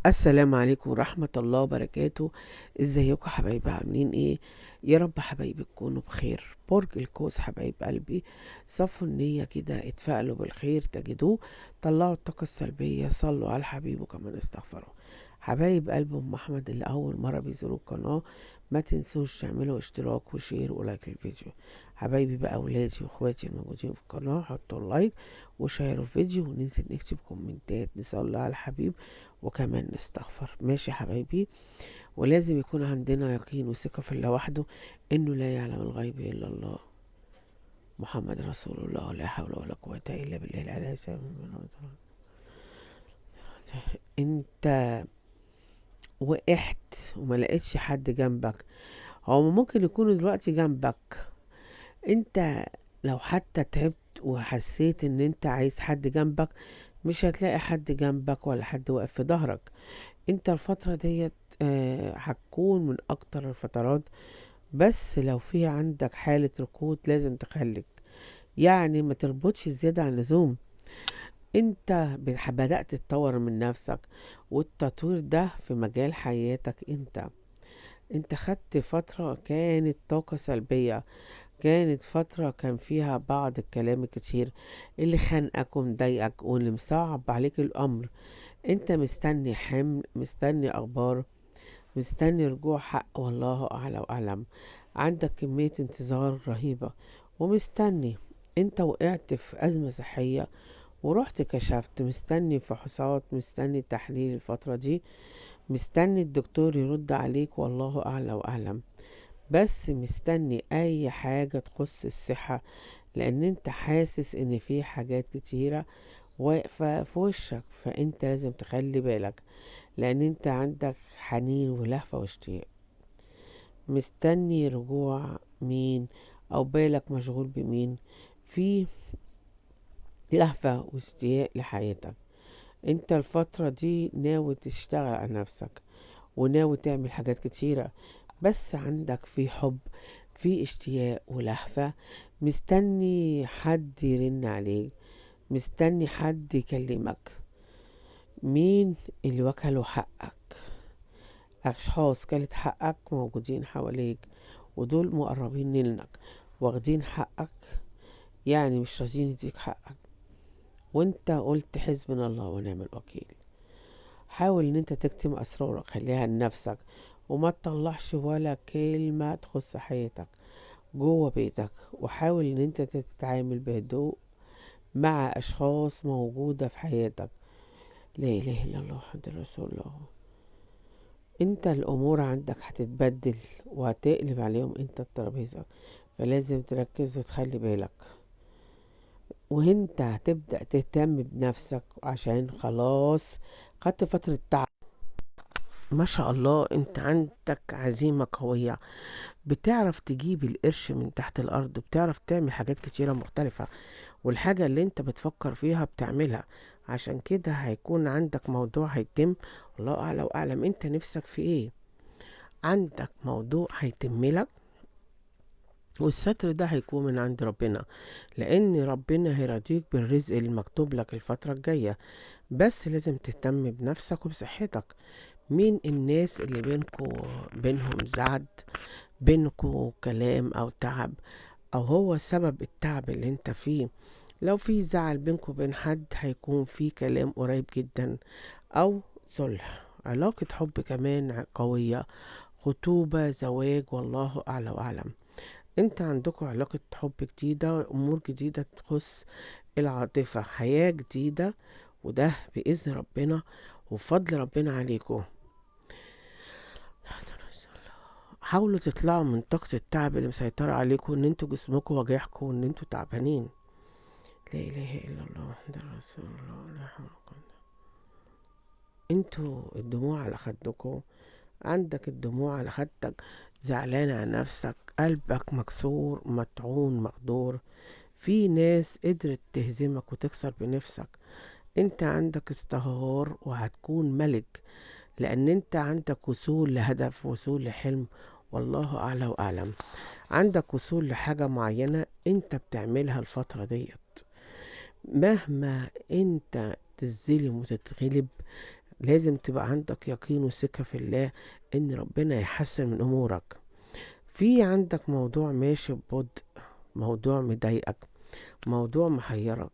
السلام عليكم ورحمة الله وبركاته. ازيكم حبايبي؟ عاملين ايه؟ يا رب حبايبي تكونوا بخير. برج القوس حبايب قلبي، صفوا النية كده، اتفائلوا بالخير تجدوه، طلعوا الطاقة السلبية، صلوا على الحبيب وكمان استغفروا. حبايب قلب ام احمد اللي اول مرة بيزوروا القناة، ما تنسوش تعملوا اشتراك و share و like للفيديو. حبايبي بقى ولادي واخواتي الموجودين في القناة، حطوا like وشيروا الفيديو، وننزل نكتب كومنتات، نصلي على الحبيب وكمان نستغفر. ماشي حبايبي؟ ولازم يكون عندنا يقين وثقة في الله وحده، انه لا يعلم الغيب الا الله، محمد رسول الله، لا حول ولا قوة الا بالله العلي العظيم. انت وقعت وما لقيتش حد جنبك، هو ممكن يكونوا دلوقتي جنبك. انت لو حتى تعبت وحسيت ان انت عايز حد جنبك، مش هتلاقي حد جنبك ولا حد واقف في ظهرك. انت الفترة ديت هتكون من اكتر الفترات، بس لو في عندك حالة ركود لازم تخليك، ما تربطش زيادة عن اللزوم. انت بدأت تطور من نفسك، والتطوير ده في مجال حياتك. انت خدت فترة كانت طاقة سلبية، كانت فترة كان فيها بعض الكلام الكتير اللي خانقك ومضايقك واللي مصعب عليك الأمر. انت مستني حمل، مستني أخبار، مستني رجوع حق، والله أعلى وأعلم. عندك كمية انتظار رهيبة ومستني. انت وقعت في أزمة صحية ورحت كشفت، مستني فحوصات، مستني تحليل الفترة دي، مستني الدكتور يرد عليك، والله أعلى وأعلم. بس مستني أي حاجة تخص الصحة، لأن انت حاسس إن في حاجات كتيرة واقفة في وشك، فانت لازم تخلي بالك، لأن انت عندك حنين ولهفة واشتياق. مستني رجوع مين، أو بالك مشغول بمين، في لهفة واشتياق لحياتك. انت الفترة دي ناوي تشتغل على نفسك وناوي تعمل حاجات كتيرة، بس عندك في حب، في اشتياق ولهفة، مستني حد يرن عليك، مستني حد يكلمك. مين اللي وكله حقك؟ اشخاص كانت حقك موجودين حواليك، ودول مقربين منك واخدين حقك، مش راضيين يديك حقك، وانت قلت حسبنا الله ونعم الوكيل. حاول ان انت تكتم اسرارك، خليها لنفسك، وما تطلعش ولا كلمة تخص حياتك جوه بيتك. وحاول ان انت تتعامل بهدوء مع اشخاص موجودة في حياتك. لا اله الا الله محمد رسول الله. انت الامور عندك هتتبدل وهتقلب عليهم انت الترابيزة، فلازم تركز وتخلي بالك. وانت هتبدأ تهتم بنفسك عشان خلاص خدت فترة تعب. ما شاء الله انت عندك عزيمة قوية، بتعرف تجيب القرش من تحت الارض، بتعرف تعمل حاجات كتيرة مختلفة، والحاجة اللي انت بتفكر فيها بتعملها. عشان كده هيكون عندك موضوع هيتم، الله اعلى واعلم انت نفسك في ايه. عندك موضوع هيتم لك، والستر ده هيكون من عند ربنا، لان ربنا هيرضيك بالرزق المكتوب لك الفترة الجاية. بس لازم تهتم بنفسك وبصحتك. مين الناس اللي بينهم زعل، بينكو كلام او تعب، او هو سبب التعب اللي انت فيه؟ لو في زعل بينكو وبين حد هيكون في كلام قريب جدا او صلح. علاقة حب كمان قوية، خطوبة، زواج، والله اعلى واعلم. انت عندكم علاقة حب جديدة، امور جديدة تخص العاطفة، حياة جديدة، وده بإذن ربنا وفضل ربنا عليكم. حاولوا تطلعوا من طاقة التعب اللي مسيطرة عليكم، ان انتوا جسمكم وجعكم وان انتوا تعبانين. لا اله الا الله محمد رسول الله، لا حول ولا قوة. انتوا الدموع على خدكم، عندك الدموع على خدك، زعلان على نفسك، قلبك مكسور، مطعون، مغدور. في ناس قدرت تهزمك وتكسر بنفسك. انت عندك ازدهار وهتكون ملك، لان انت عندك وصول لهدف، وصول لحلم، والله اعلى واعلم. عندك وصول لحاجة معينة انت بتعملها الفترة ديت. مهما انت تتظلم وتتغلب لازم تبقى عندك يقين وثقة في الله ان ربنا يحسن من امورك. في عندك موضوع ماشي ببطء، موضوع مضايقك، موضوع محيرك.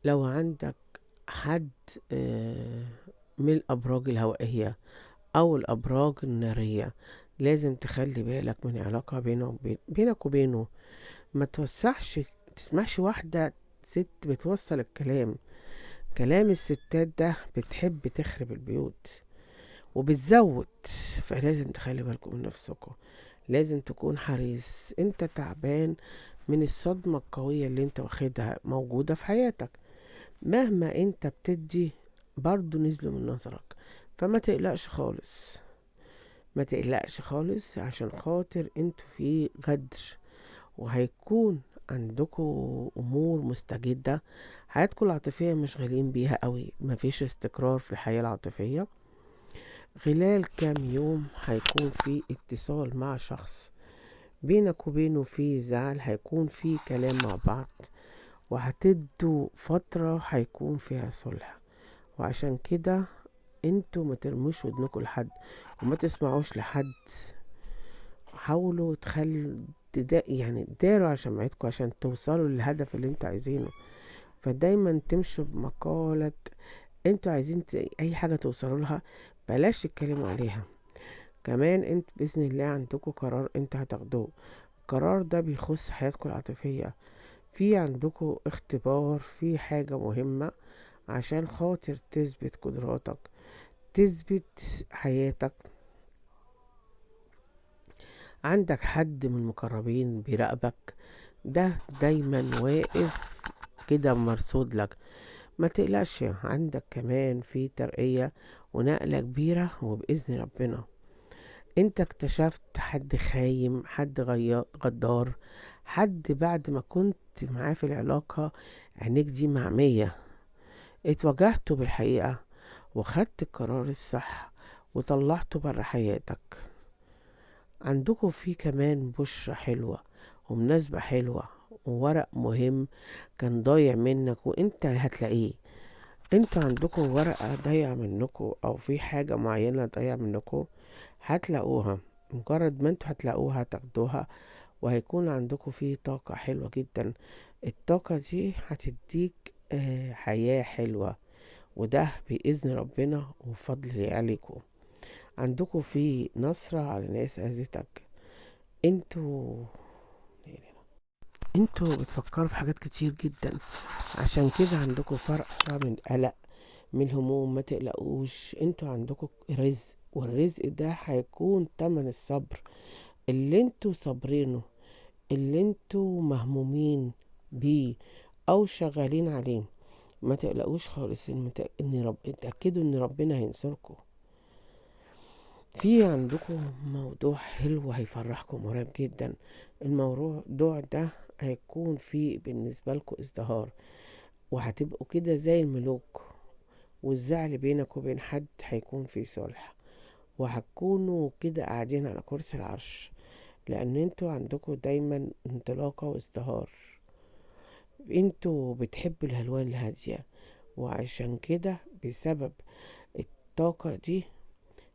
لو عندك حد من الابراج الهوائية او الابراج النارية، لازم تخلي بالك من علاقة بينك وبينه. ما توسعش، تسمعش واحدة ست بتوصل الكلام. كلام الستات ده بتحب تخرب البيوت وبتزود، فلازم تخلي بالكم من نفسكم، لازم تكون حريص. انت تعبان من الصدمة القوية اللي انت واخدها موجودة في حياتك، مهما انت بتدي برضو نزلوا من نظرك، فما تقلقش خالص، ما تقلقش خالص، عشان خاطر انتوا في غدر وهيكون عندكم امور مستجدة. حياتكم العاطفية مشغولين بيها قوي، مفيش استقرار في الحياة العاطفية. خلال كام يوم هيكون في اتصال مع شخص بينك وبينه في زعل، هيكون في كلام مع بعض، وهتدوا فترة هيكون فيها صلح. وعشان كده انتوا ما ترموش ودنكم لحد وما تسمعوش لحد، حاولوا تخلوا يعني داروا على شمعتكم عشان توصلوا للهدف اللي انتوا عايزينه. فدايما تمشوا بمقالة انتوا عايزين اي حاجة توصلوا لها، بلاش تتكلموا عليها. كمان انت بإذن الله عندكم قرار انت هتاخدوه، القرار ده بيخص حياتكم العاطفية. في عندكم اختبار، في حاجة مهمة عشان خاطر تثبت قدراتك، تثبت حياتك. عندك حد من المقربين بيراقبك، ده دايما واقف كده مرصود لك، ما تقلقش. عندك كمان في ترقية ونقلة كبيرة وبإذن ربنا. انت اكتشفت حد خاين، حد غدار، حد بعد ما كنت معاه في العلاقة عينيك دي معمية، اتواجهته بالحقيقة وخدت القرار الصح وطلعته بره حياتك. عندكم في كمان بشرة حلوة ومناسبة حلوة وورق مهم كان ضايع منك وانت هتلاقيه. انتوا عندكم ورقة ضايعة منكم او في حاجة معينة ضايعة منكم هتلاقوها، مجرد ما انتوا هتلاقوها هتاخدوها، وهيكون عندكم في طاقة حلوة جدا. الطاقة دي هتديك حياة حلوة، وده بإذن ربنا وفضل عليكم. عندكم في نصرة على ناس أذتك. انتوا بتفكروا في حاجات كتير جدا، عشان كده عندكم فرقة من قلق من الهموم. ما تقلقوش، انتوا عندكم رزق، والرزق ده هيكون تمن الصبر اللي انتوا صابرينه، اللي انتوا مهمومين بيه او شغالين عليه. ما تقلقوش خالص، اتأكدوا ان ربنا هينصركم. في عندكم موضوع حلو هيفرحكم قريب جدا. الموضوع ده هيكون فيه بالنسبة لكم ازدهار، وهتبقوا كده زي الملوك، والزعل بينك وبين حد هيكون فيه صلح، وهتكونوا كده قاعدين على كرسي العرش، لان انتوا عندكم دايما انطلاقة وازدهار. انتوا بتحبوا الالوان الهادية، وعشان كده بسبب الطاقة دي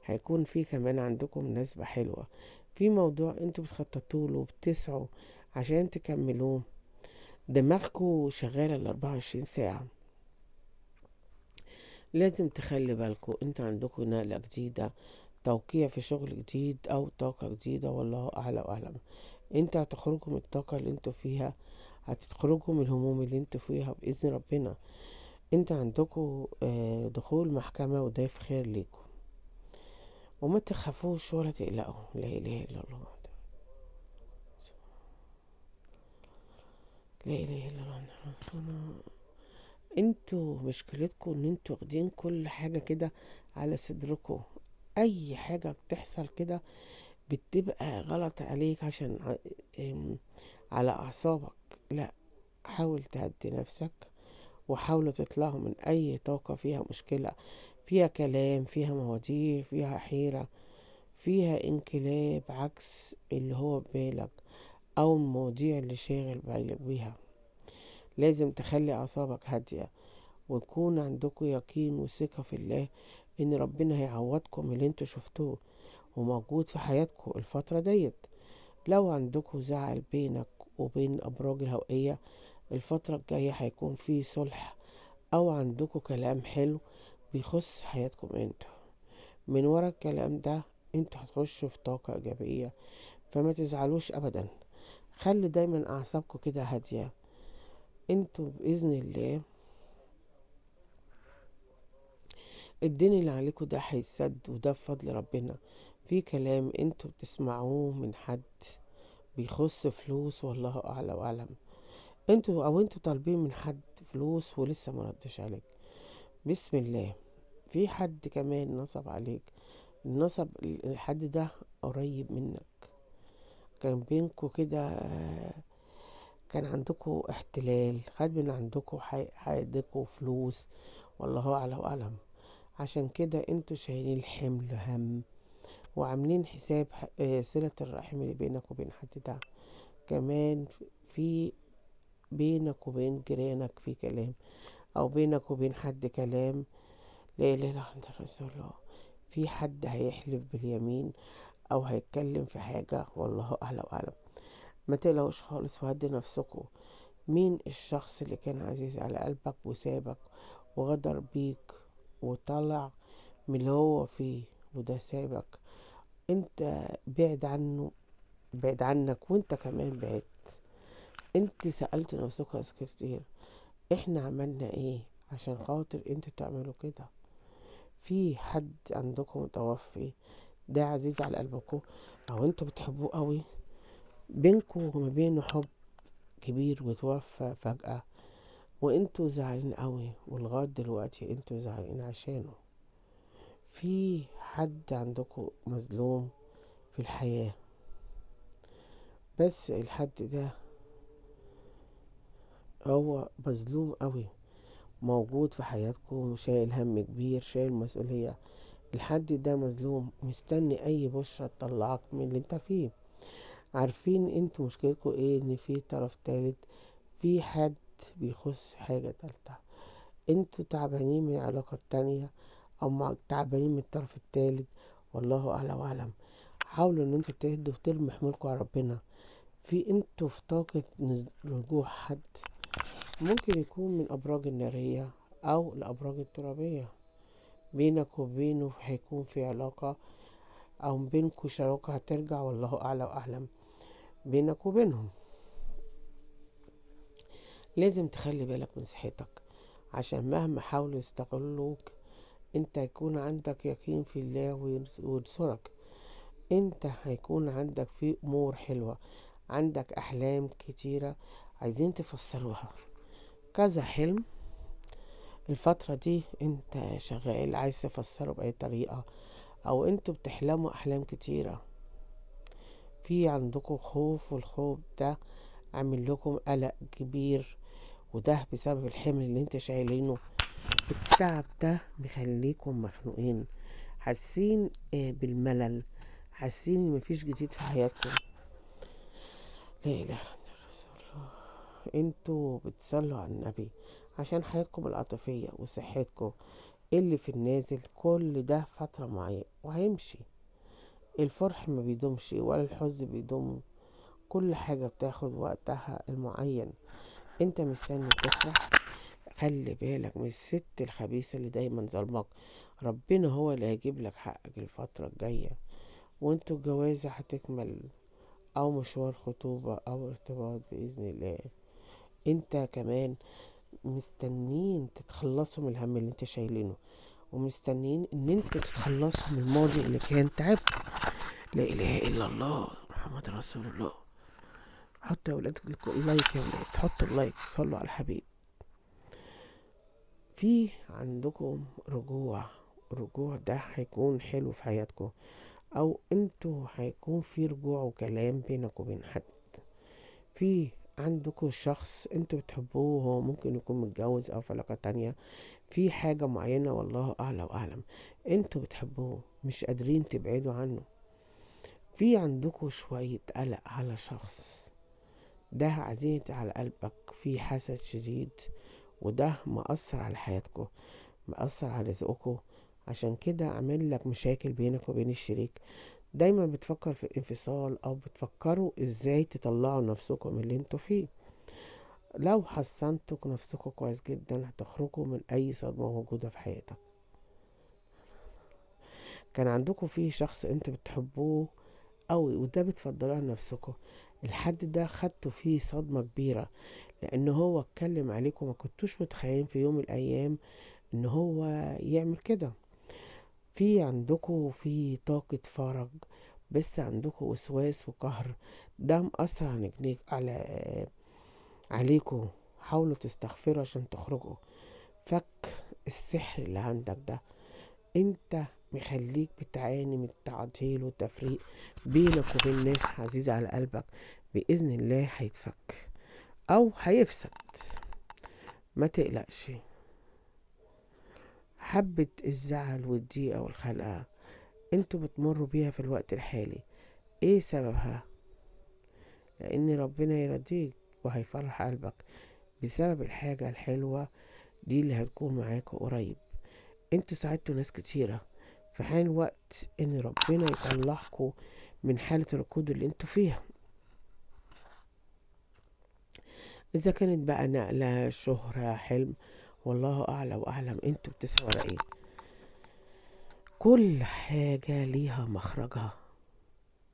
هيكون في كمان عندكم مناسبة حلوة في موضوع انتوا بتخططوا له وبتسعوا عشان تكملوه. دماغكم شغالة ال 24 ساعة. لازم تخلي بالكم انتوا عندكم نقلة جديدة، توقيع في شغل جديد او طاقة جديدة، والله اعلى واعلم. انتوا هتخرجوا من الطاقة اللي انتوا فيها، هتخرجوا من الهموم اللي انتوا فيها بإذن ربنا. انتوا عندكم دخول محكمة، وده في خير ليكم، وما تخافوش ولا تقلقوا. لا اله الا الله، لا اله الا الله. انتوا مشكلتكم ان انتوا واخدين كل حاجة كده على صدركم، اي حاجة بتحصل كده بتبقى غلط عليك عشان على اعصابك. لا، حاول تهدي نفسك، وحاولوا تطلعوا من اي طاقة فيها مشكلة، فيها كلام، فيها مواضيع، فيها حيرة، فيها انقلاب عكس اللي هو ببالك او المواضيع اللي شاغل بالك بيها. لازم تخلي اعصابك هادية، ويكون عندكم يقين وثقة في الله ان ربنا هيعوضكم اللي انتوا شفتوه وموجود في حياتكم الفترة ديت. لو عندكم زعل بينك وبين أبراج الهوائية الفترة الجاية هيكون في صلح، أو عندكم كلام حلو بيخص حياتكم انتوا. من ورا الكلام ده انتوا هتخشوا في طاقة إيجابية، فما تزعلوش أبدا، خلي دايما أعصابكم كده هادية. انتوا بإذن الله الدين اللي عليكم ده هيتسد، وده بفضل ربنا. في كلام انتوا بتسمعوه من حد بيخص فلوس، والله اعلى واعلم، انتوا او انتوا طالبين من حد فلوس ولسه ما ردش عليك. بسم الله. في حد كمان نصب عليك، النصب الحد ده قريب منك، كان بينكوا كده، كان عندكوا احتلال، خد من عندكوا حياتكوا فلوس، والله اعلى واعلم. عشان كده انتوا شايلين الحمل هم، وعاملين حساب صلة الرحم اللي بينك وبين حد ده. كمان في بينك وبين جيرانك في كلام، او بينك وبين حد كلام. لا اله الا انت رسول الله. في حد هيحلف باليمين او هيتكلم في حاجة، والله اعلى واعلم. ما تقلقوش خالص وهدوا نفسكم. مين الشخص اللي كان عزيز على قلبك وسابك وغدر بيك وطلع من اللي هو فيه وده سابك؟ انت بعد عنه، بعد عنك، وانت كمان بعدت. انت سألت نفسك يا سكرتير، احنا عملنا ايه عشان خاطر انتوا تعملوا كده؟ في حد عندكم متوفي ده عزيز على قلبكم او انتوا بتحبوه قوي، بينكم وما بينه حب كبير، وتوفى فجأة وانتوا زعلانين قوي، ولغاية دلوقتي انتوا زعلانين عشانه. في حد عندكم مظلوم في الحياة، بس الحد ده هو مظلوم قوي، موجود في حياتكم، شايل هم كبير، شايل مسؤولية. الحد ده مظلوم، مستني اي بشرة تطلعك من اللي انت فيه. عارفين انتوا مشكلتكم ايه؟ ان في طرف تالت، في حد بيخص حاجة تالتة. انتوا تعبانين من العلاقة التانية، او تعبانين من الطرف التالت، والله اعلى واعلم. حاولوا ان انتوا تهدوا وترموا حمولكم على ربنا. في انتوا في طاقة رجوع حد، ممكن يكون من ابراج النارية او الابراج الترابية، بينك وبينه هيكون في علاقة، او بينكوا شراكة هترجع، والله اعلى واعلم بينك وبينهم. لازم تخلي بالك من صحتك، عشان مهما حاولوا يستغلوك انت يكون عندك يقين في الله وينصرك. انت هيكون عندك في امور حلوة، عندك احلام كتيرة عايزين تفسروها، كذا حلم الفترة دي انت شغال عايز تفسره بأي طريقة، او انتوا بتحلموا احلام كتيرة. في عندكم خوف، والخوف ده عامل لكم قلق كبير، وده بسبب الحمل اللي انت شايلينه. التعب ده بيخليكم مخنوقين، حاسين بالملل، حاسين ان مفيش جديد في حياتكم. لا اله الا رسول الله. انتوا بتصلوا على النبي عشان حياتكم العاطفية وصحتكم اللي في النازل، كل ده فترة معينة وهيمشي. الفرح ما بيدومش ولا الحزن بيدوم، كل حاجة بتاخد وقتها المعين. انت مستني تفرح، خلي بالك من الست الخبيثة اللي دايما ظلمك. ربنا هو اللي هيجيب لك حقك الفترة الجاية، وانتوا الجوازة هتكمل، او مشوار خطوبة او ارتباط بإذن الله. انت كمان مستنين تتخلصوا من الهم اللي انت شايلينه، ومستنين ان انتوا تتخلصوا من الماضي اللي كان تعبكم. لا اله الا الله محمد رسول الله. حطوا يا ولاد like يا ولاد، حطوا ال like، صلوا على الحبيب. في عندكم رجوع، الرجوع ده هيكون حلو في حياتكم، او انتوا هيكون في رجوع وكلام بينك وبين حد. في عندكم شخص انتوا بتحبوه، هو ممكن يكون متجوز او في علاقة تانية، في حاجة معينة والله اعلى واعلم، انتوا بتحبوه مش قادرين تبعدوا عنه. في عندكم شوية قلق على شخص ده عزيز على قلبك، في حسد شديد وده مأثر على حياتكم، مأثر على رزقكم، عشان كده عامل لك مشاكل بينك وبين الشريك. دايما بتفكر في الانفصال، او بتفكروا ازاي تطلعوا نفسكم من اللي انتوا فيه. لو حصنتوا نفسكم كويس جدا هتخرجوا من اي صدمة موجودة في حياتك. كان عندكم فيه شخص انتوا بتحبوه قوي وده بتفضلوه على نفسكم، الحد ده خدتوا فيه صدمة كبيرة لان هو اتكلم عليكم، ما كنتوش متخيلين في يوم من الايام ان هو يعمل كده. في عندكم في طاقة فرج، بس عندكم وسواس وقهر، ده مأثر على جنيك، عليكم. حاولوا تستغفروا عشان تخرجوا. فك السحر اللي عندك ده، انت مخليك بتعاني من التعطيل والتفريق بينك وبين ناس عزيزة على قلبك. بإذن الله هيتفك أو هيفسد، ما تقلقش. حبة الزعل والضيقة والخنقة انتوا بتمروا بيها في الوقت الحالي، ايه سببها؟ لان ربنا يرضيك وهيفرح قلبك بسبب الحاجة الحلوة دي اللي هتكون معاكوا قريب. انتوا ساعدتوا ناس كتيرة، في حين وقت ان ربنا يطلعكوا من حالة الركود اللي انتوا فيها، اذا كانت بقى نقلة، شهرة، حلم، والله اعلى واعلم انتوا بتسعوا على ايه. كل حاجة ليها مخرجها.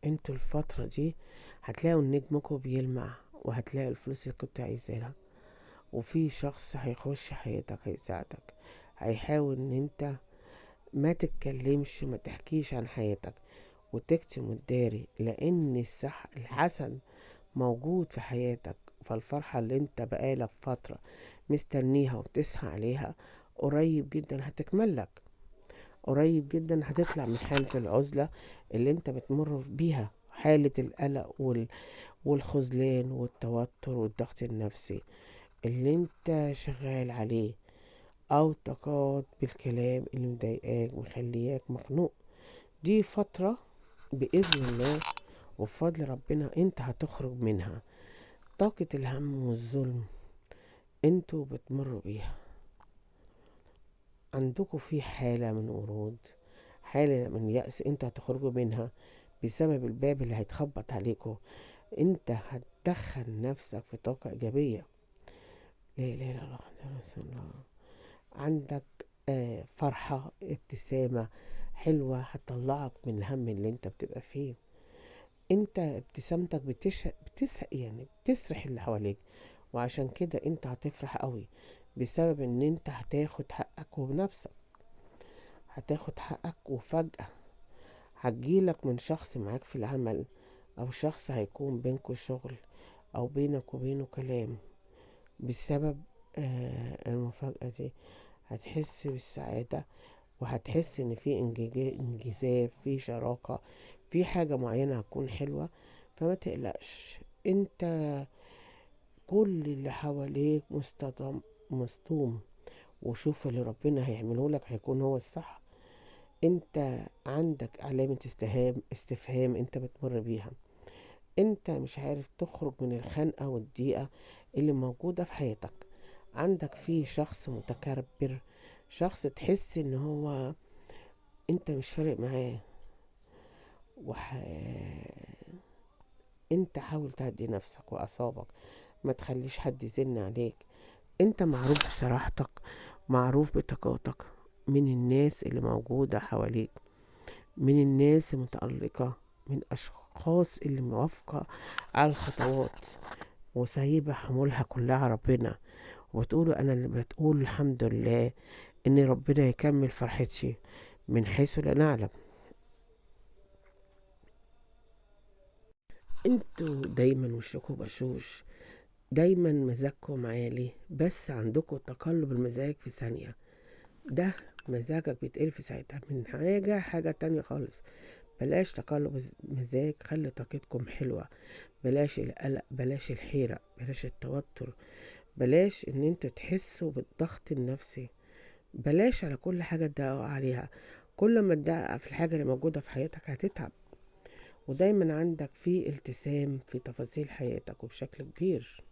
انتوا الفترة دي هتلاقوا نجمكم بيلمع، وهتلاقوا الفلوس اللي كنت عايزاها، وفي شخص هيخش حياتك هيساعدك، هيحاول ان انت ما تتكلمش ما تحكيش عن حياتك وتكتم وتداري، لان الحسن موجود في حياتك. فالفرحة اللي انت بقالك فترة مستنيها وبتسعى عليها قريب جدا هتكملك، قريب جدا هتطلع من حالة العزلة اللي انت بتمر بيها، حالة القلق والخذلان والتوتر والضغط النفسي اللي انت شغال عليه، او تقاعد بالكلام اللي مضايقاك مخلياك مخنوق. دي فترة بإذن الله وبفضل ربنا انت هتخرج منها. طاقة الهم والظلم انتوا بتمروا بيها، عندكوا في حالة من ورود، حالة من يأس انتوا هتخرجوا منها بسبب الباب اللي هيتخبط عليكوا. انت هتدخل نفسك في طاقة ايجابية. لا اله الا الله محمد رسول الله. عندك فرحة، ابتسامة حلوة هتطلعك من الهم اللي انت بتبقى فيه. انت ابتسامتك بتسرح اللي حواليك، وعشان كده انت هتفرح قوي بسبب ان انت هتاخد حقك وبنفسك هتاخد حقك. وفجأة هتجيلك من شخص معاك في العمل، او شخص هيكون بينكوا شغل او بينك وبينه كلام. بسبب المفاجأة دي هتحس بالسعادة، وهتحس ان في انجذاب، في شراكة، في حاجة معينة هتكون حلوة. فما تقلقش، انت كل اللي حواليك مصدوم، وشوف اللي ربنا هيعمله لك هيكون هو الصح. انت عندك علامة استفهام انت بتمر بيها، انت مش عارف تخرج من الخنقة والضيقة اللي موجودة في حياتك. عندك فيه شخص متكبر، شخص تحس ان هو انت مش فارق معاه، انت حاول تهدي نفسك واعصابك، ما تخليش حد يزن عليك. انت معروف بصراحتك، معروف بطاقاتك من الناس اللي موجودة حواليك، من الناس المتألقة، من أشخاص اللي موافقة على الخطوات وسايبة حمولها كلها على ربنا، وبتقولوا أنا اللي بتقول الحمد لله إن ربنا يكمل فرحتي من حيث لا نعلم. انتوا دايما وشكوا بشوش، دايما مزاجكم عالي، بس عندكم تقلب المزاج في ثانية. ده مزاجك بيتقلب في ساعتها من حاجة تانية خالص. بلاش تقلب مزاج، خلي طاقتكم حلوة، بلاش القلق، بلاش الحيرة، بلاش التوتر، بلاش ان انتوا تحسوا بالضغط النفسي، بلاش على كل حاجة تدققوا عليها. كل ما تدقق في الحاجة اللي موجودة في حياتك هتتعب. ودايما عندك في التزام في تفاصيل حياتك وبشكل كبير.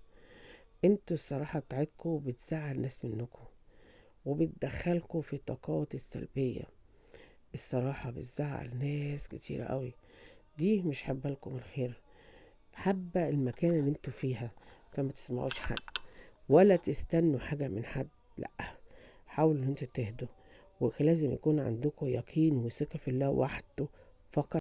انتوا الصراحة بتاعتكوا بتزعل ناس منكم وبتدخلكوا في الطاقات السلبية. الصراحة بتزعل ناس كتيرة قوي، دي مش حابة لكم الخير، حابة المكان اللي انتوا فيها، فما تسمعوش حد ولا تستنوا حاجة من حد، لا حاولوا ان انتوا تهدوا، ولازم يكون عندكم يقين وثقة في الله وحده فقط.